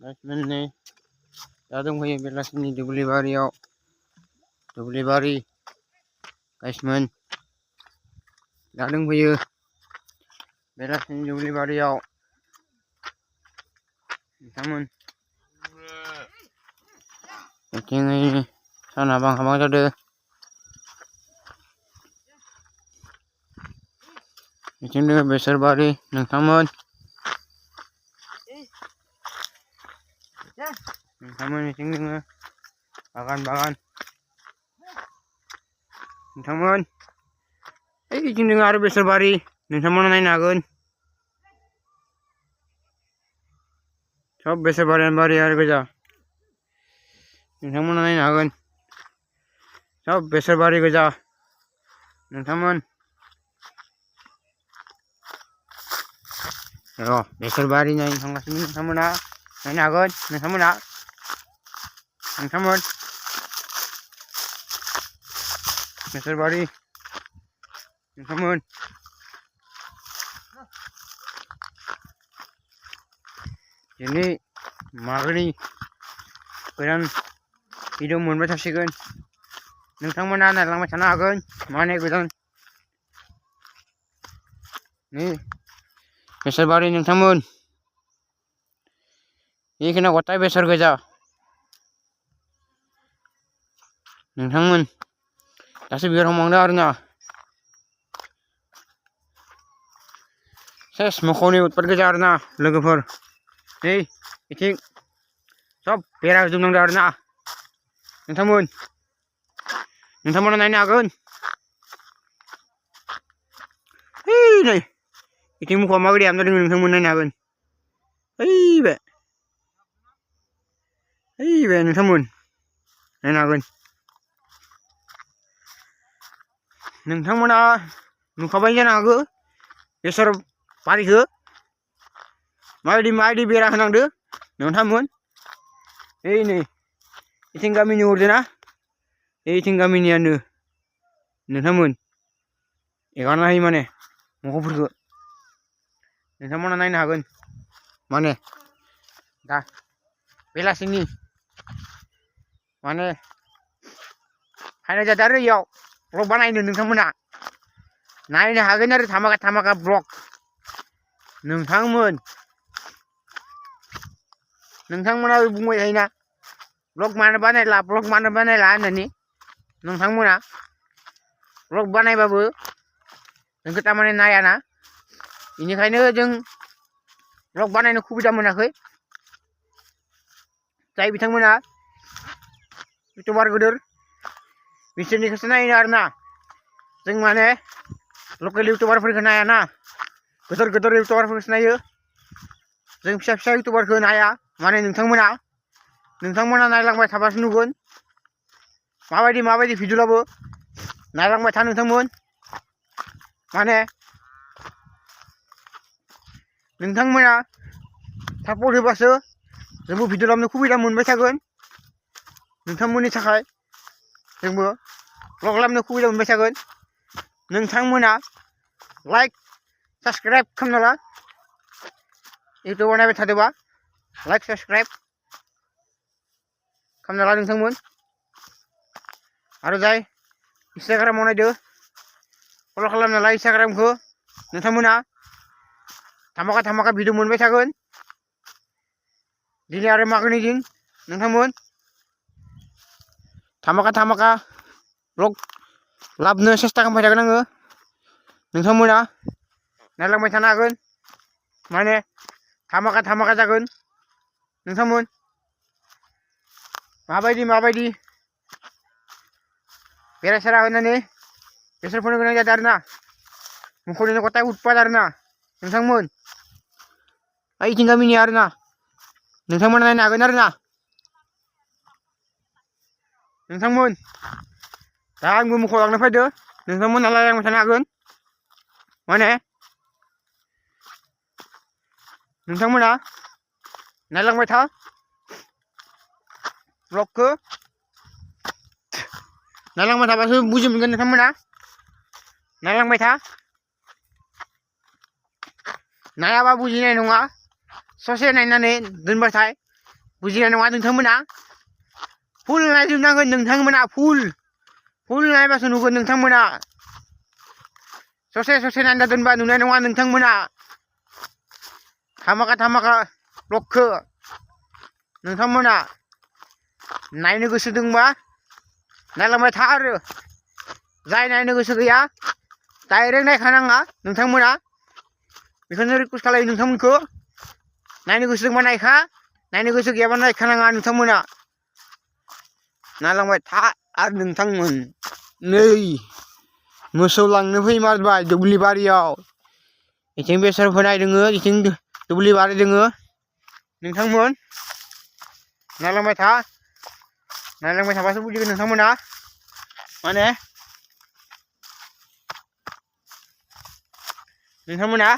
Guysman ni datang hoye belas ni dubli bari yaw dubli bari Guysman datang hoye belas ni dubli bari yaw namun Meeting ini sana abang-abang ada meeting dengan besar bari nangtamun meeting dengan bagan-bagan nangtamun meeting dengan ada besar bari nangtamun naik nagun सब besar bari hari kerja नोंथांमोना नायनो हागोन सब बेसर बारि गोजा नोंथांमोन बेसर बारि नायनो थांगासिनो नोंथांमोना नायनो हागोन नोंथांमोन बेसर बारि नोंथांमोन दिनै मागोनि गोदान भिडिअ मोनबाय थासिगोन नोंथांमोना नायलांबाय थानो हागोन माने गोदान नि बेसर बारि नोंथांमोन एखिना गथाय बेसर गोजा नोंथांमोन दासो बिबार हमहांदों आरोना सेस मोखौनि उत्पात गोजा आरोना लोगोफोर नै बिथिं सब बेरा होजोबनांदों आरोना नोंथांमोना नायनो हागोन नै बिथिं मोखौआ माबायदि हाबना दङ नोंथांमोन नायनो हागोन बे नोंथांमोन नायनो हागोन नोंथांमोना नुखाबाय जानो हागौ बेसर बारिखौ माबायदि बेरा होनांदों नोंथांमोन नै इथिं गामिनि हरदोना इथिं गामिनियानो नोंथांमोन एगारना होयो माने मोखौफोरखौ नोंथांमोना नायनो हागोन माने दा बेलासिनि माने फायनाय जादों आरो इयाव ब्लग बानायनो नोंथांमोना नायनो हागोन आरो धामाका ब्लग नोंथांमोना बुंबाय थायोना ब्लग मानो बानायला होननानै नोंथांमोना ब्लग बानायबाबो जोंखौ तारमाने नायाना बेनिखायनो जों ब्लग बानायनो सुबिदा मोनाखै जाय बिथांमोना इउटुबार गोदोर बिसोरनिखौसो नायो आरोना जों माने लकेल इउटुबारफोरखौ नायाना गोदोर इउटुबारफोरखौसो नायो जों फिसा इउटुबारखौ नाया माने नोंथांमोना नायलांबाय थाबासो नुगोन माबायदि भिडिअ लाबो नायलांबाय था नोंथांमोन माने नोंथांमोना सापर्ट होबासो जोंबो भिडिअ लाबनो सुबिदा मोनबाय थागोन नोंथांमोननि थाखाय जोंबो ब्लग लाबनो सुबिदा मोनबाय थागोन नोंथांमोना लाइक साबस्क्राइब खालामना ला इउटुबाव नायबाय थादोबा लाइक साबस्क्राइब खालामना ला नोंथांमोन आरो जाय इन्स्टाग्रामाव नायदो फल' खालामना ला इन्स्टाग्रामखौ नोंथांमोना धामाका भिडिअ मोनबाय थागोन दिनै आरो मागोनि दिन नोंथांमोन धामाका ब्लग लाबनो सेस्था खालामबाय थागोन आङो नोंथांमोना नायलांबाय थानो हागोन माने धामाका जागोन नोंथांमोन माबायदि बेरा होनानै बेसर फोनो गोनां जादों आरोना मोखौनिनो गथाय उत्पात आरोना नोंथांमोन ओइथिं गामिनि आरोना नोंथांमोना नायनो हागोन आरोना नोंथांमोन दा आंबो मोखौ लांनो फैदो नोंथांमोना नायलांबाय थानो हागोन माने नोंथांमोना नायलांबाय था ब्लगखौ नायलांबाय थाबासो बुजि मोनगोन नोंथांमोना नायलांबाय था नायाबा बुजिनाय नङा ससे नायनानै दोनबाय थाय bujian wa nang mana full lai tu nang nang mana full lai ba sunu nang mana sose nanda don ba nu nang wa nang mana थामाका लखो नोंथांमोना नायनो गोसो दंबा नायलांबाय था आरो जाय नायनो गोसो गैया डाइरेक्ट नायखानाङा नोंथांमोना बेखौनो रिक्वेस्ट खालायो नोंथांमोनखौ नायनो गोसो दंबा नायखा नायनो गोसो गैयाबा नायखानाङा नोंथांमोना नायलांबाय था आरो नोंथांमोन नै मोसौ लांनो फैमारबाय दुब्लिबारियाव इथिं बेसर फोनाय दोङो इथिं दुब्लिबारि दोङो नोंथांमोन नायलांबाय थाबासो बुजिगोन नोंथांमोना माने नोंथांमोना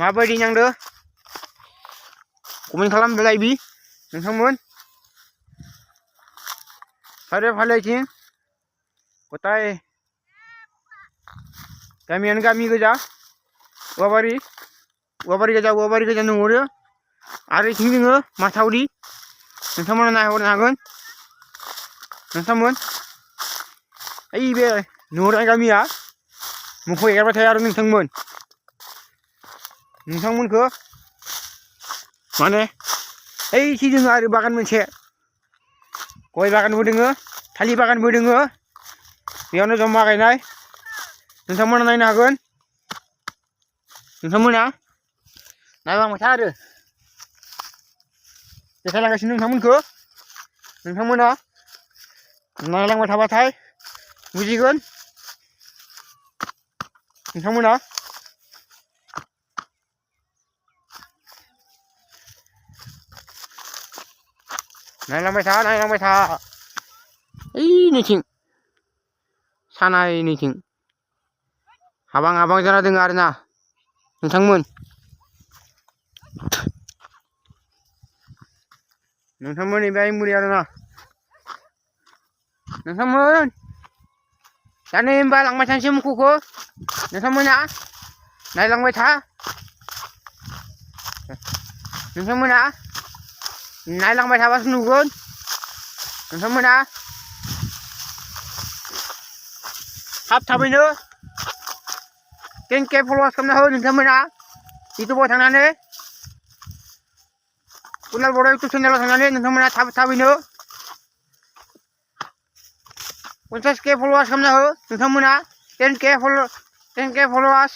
माबायदि नांदो कमेन्ट खालामलाय बि नोंथांमोन फाले गथाय गामियानो गामि गोजा औवाबारि गोजा नुहुरो आरो इथिं दोङो माथावरि नोंथांमोना नायहरनो हागोन नोंथांमोन ओइ बे नुहुरनाय गामिया मोखौ एरबाय थायो आरो नोंथांमोनखौ माने ओइथि दोङो आरो बागान मोनसे गय बागानबो दोङो थालिर बागानबो दोङो बेयावनो जमा गायनाय नोंथांमोना नायनो हागोन नोंथांमोना नायलांबाय था आरो देखायलांगासिनो नोंथांमोना नायलांबाय थाबाथाय बुजिगोन नोंथांमोना नायलांबाय था ओइ नैथिं सानाय नैथिं हाबां जाना दोङो आरोना नोंथांमोन एबाय मुरि आरोना नोंथांमोन दानो होमबा लांबाय थानोसै मोखौखौ नोंथांमोना नायलांबाय था नोंथांमोना नायलांबाय थाबासो नुगोन नोंथांमोना थाबैनो 10K फलोवार्स खालामना हो नोंथांमोना इउटुबाव थांनानै कुनाल बर' इउटुब चेनेलाव थांनानै नोंथांमोना थाबैनो 50K फलोवार्स खालामना हो नोंथांमोना 10K फलोवार्स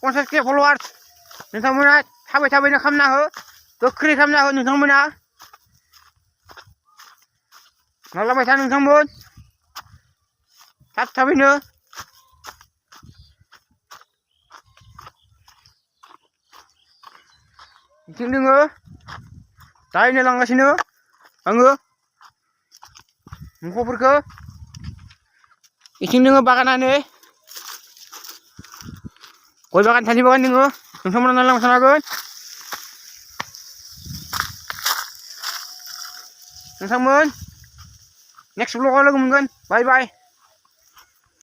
50K फलोवार्स नोंथांमोना थाबैनो खालामना हो गोख्रै खालामना हो नोंथांमोना नायलांबाय था नोंथांमोन थाबैनो इथिं दोङो दायनो लांगासिनो आङो मोखौफोरखौ इथिं दोङो बागानानो गय बागान थालिर बागान दोङो नोंथांमोना नायलांबाय थानो हागोन नोंथांमोन नेक्स्ट ब्लगाव लोगो मोनगोन बाय